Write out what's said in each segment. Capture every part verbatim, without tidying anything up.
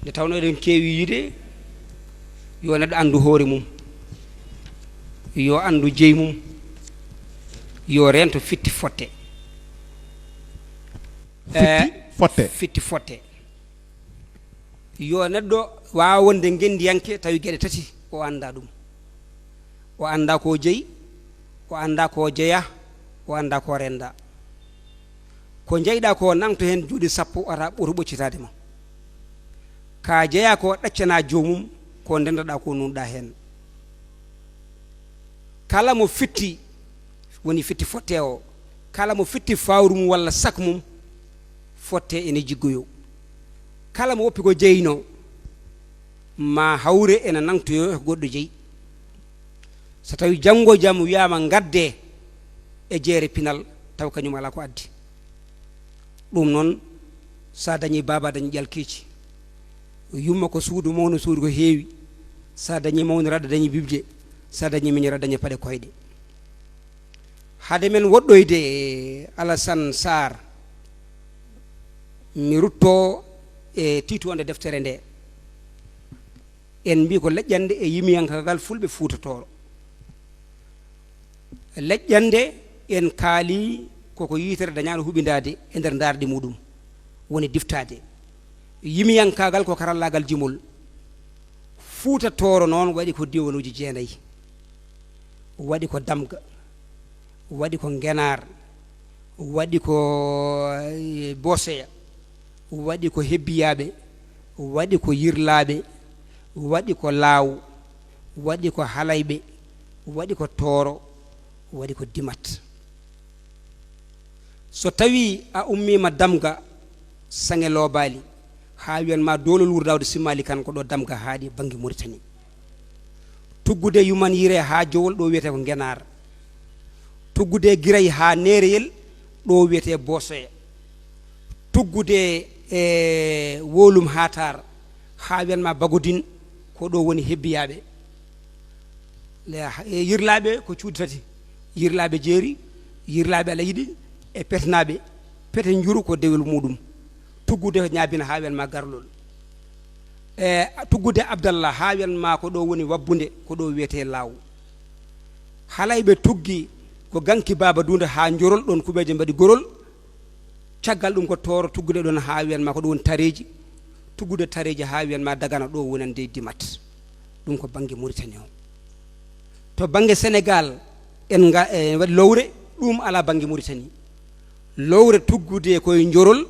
Nde tawnoo eɗen keewi yiide, yo neɗɗo anndu hoore mum, yo anndu jeyi mum, yo reento fitti fotte. Fitti fotte. Fitti fotte. Yo neɗɗo waawa wonde ngenndiyanke tawi geɗe tati o anndaa ɗum. O anndaa ko jeyi, o anndaa ko jeyaa, o anndaa ko renndaa. Ko njeyɗaa ko nangto heen juuɗe sappo, wata ɓootu ɓoccitaade ma. Ka jeyaa ko ɗaccanaa joomum, ko ndenndoɗaa ko nuunɗaa heen. Kala mo fitti, woni fitti fotte o, kala mo fitti fawru mum walla sak mum, fotte ene jiggoyoo. Kala mo woppi ko jeynoo, ma hawre ene nangtoyoo e ko goɗɗo jeyi. So tawi janngo jam wiyaama ngaddee e jeere pinal, taw kañum alaa ko addi. Ɗum noon, so a dañii baaba, a dañii ƴalkiiji. Yumma ko suudu mawnu, suudu ko heewi. So a dañii mawniraaɗo, a dañii bibje. So a dañii miñiraaɗo, a dañii paɗe koyɗe. Hade men woɗɗoyde e Alasan Saar, mi ruttoo e tiitunde deftere nde. En mbii ko leƴƴannde e yimiyankaagal Fulɓe Fuuta Tooro. Leƴƴannde, en kaali koko yitere dañaano huɓindaade e nder ndaarɗe muɗum, woni diftaade. Yimiyankaagal ko karallaagal jimol. Fuuta Tooro noon waɗi ko diwanuuji jeenayi. Waɗi ko Damga, waɗi ko Ngenaar, waɗi ko, eh, Boosoya, waɗi ko Hebbiyaaɓe, waɗi ko Yirlaaɓe, waɗi ko Laaw, waɗi ko Halayɓe, waɗi ko Tooro, waɗi ko Dimat. So tawii a ummiima Damga, Saŋe Loobaali, haa wiyan ma Doolol Wuur Daawda Simmaali Kan, ko ɗo Damga haaɗi bannge Muritani. Tuggude Yuman Yire haa Jowol, ɗo wiyetee ko Ngenaar. Tuggude Giray haa Neereyel, ɗo wiyetee Boosoya. Tuggude e Wolum Haataar haa wiyan ma Bagodin, ko ɗo woni Hebbiyaaɓe. Le-, e Yirlaaɓe ko cuuɗi tati, Yirlaaɓe Jeeri, Yirlaaɓe Alayiɗi e Petenaaɓe. Pete Njuru ko dewel muɗum. Tuggude Ñaabina haa wiyan ma Garlol. E tuggude Abdallah haa wiyan ma ko ɗo woni Wabbunde, ko ɗo wiyetee Laaw. Halayɓe tuggi ko Ganki Baaba Duunde haa Njorol, ɗoon kuɓeeje mbaɗi gorol. Caggal ɗum ko Tooro tuggude ɗoon haa wiyan ma ko ɗo woni Tareeji. Tuggude Tareeji haa wiyan ma Dagana, ɗo wonande Dimat. Ɗum ko bannge Muritani o. To bannge Senegaal, en nga-, en waɗi lowre, ɗum alaa bannge Muritani. Lowre tuggude ko e Njorol,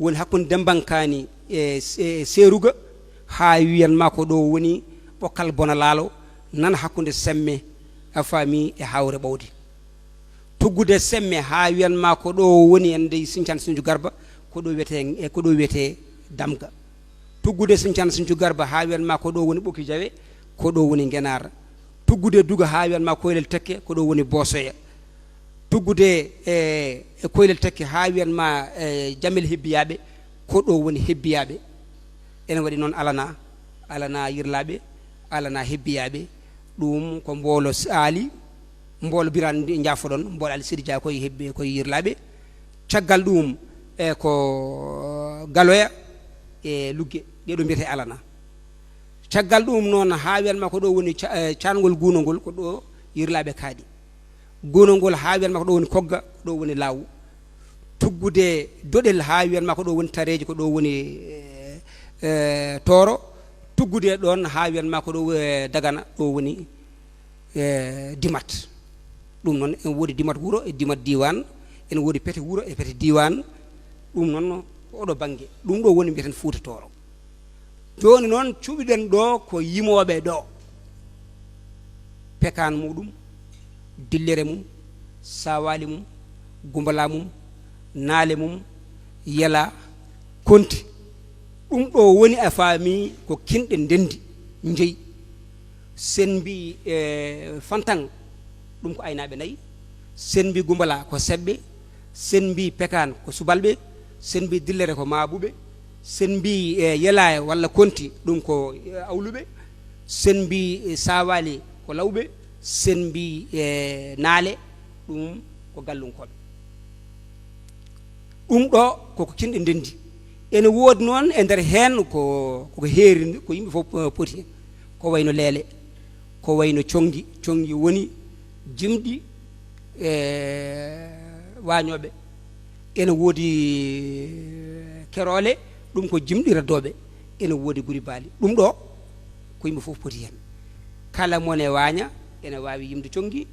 woni hakkunde Dembankaani e, e Seeruga, haa wiyan ma ko ɗo woni Ɓokkal Bona Laalo, nana hakkunde Semme, a faami, e Hawre Ɓowde. Tuggude Semme haa wiyan ma ko ɗo woni en dey Siñcaan Siñcu Garba, ko ɗo wiyetee, e ko ɗo wiyetee Damga. Tuggude Siñcaan Siñcu Garba haa wiyan ma ko ɗo woni Ɓoki Jawe, ko ɗo woni Ngenaar. Tuggude Duga haa wiyan ma Koylel Tekke, ko ɗo woni Boosoya. Tuggude e, e Koylel Tekke haa wiyan ma, e, Jamel Hebbiyaaɓe, ko ɗo woni Hebbiyaaɓe. Ene waɗi noon Alana, Alana Yirlaaɓe, Alana Hebbiyaaɓe. Ɗum ko Mboolo S-, Aali, Mboolo Biraan ndi njaafoɗon, Mboolo Aali Sidi Dia koye Hebbi, koye Yirlaaɓe. Caggal ɗum, e, ko Galoya e Lugge, ɗee ɗo mbiyetee Alana. Caggal ɗum noon, haa wiyan ma ko ɗo woni ca-, e, caangol Guunongol, ko ɗo Yirlaaɓe kaaɗi. Guunongol haa wiyan ma ko ɗo woni Kogga, ko ɗo woni Laaw. Tuggude Doɗel haa wiyan ma ko ɗo woni Tareeji, ko ɗo woni, e, e, Tooro. Tuggude ɗoon haa wiyan ma ko ɗo, e, Dagana, ɗo woni, e, Dimat. Ɗum noon, en woodi Dimat wuro e Dimat diiwaan, en woodi Pete wuro e Pete diiwaan. Ɗum noon, ko oɗo bannge. Ɗum ɗo woni mbiyeten Fuuta Tooro. Jooni noon, cuɓiɗen ɗo ko yimooɓe ɗo. Pekaan muɗum, dillere mum, saawaali mum, gumbala mum, naale mum, yela, konti. Ɗum ɗo woni, a faami, ko kinɗe ndenndi, njeyi. Sen mbi, e, Fantaŋ, ɗum ko aynaaɓe nayi. Sen mbi Gumbala ko seɓɓe. Sen mbi Pekaan ko subalɓe. Sen mbi Dillere ko maaɓuɓe. Sen mbi, e, Yelaaya walla Konti, ɗum ko, e, awluɓe. Sen mbi, e, Saawaali ko lawɓe. Sen mbi, e, Naale, ɗum ko gallunkooɓe. Ɗum ɗo koko kinɗe ndenndi. Ene woodi noon e nder heen ko koko heeri, ko yimɓe fof poti heen. Ko wayno leele, ko wayno conngi. Conngi woni jimɗi e waañooɓe. Ene woodi keroole, ɗum ko jimɗi reddooɓe. Ene woodi guri baali. Ɗum ɗo ko yimɓe fof poti heen. Kala mone waaña ene waawi yimde conngi,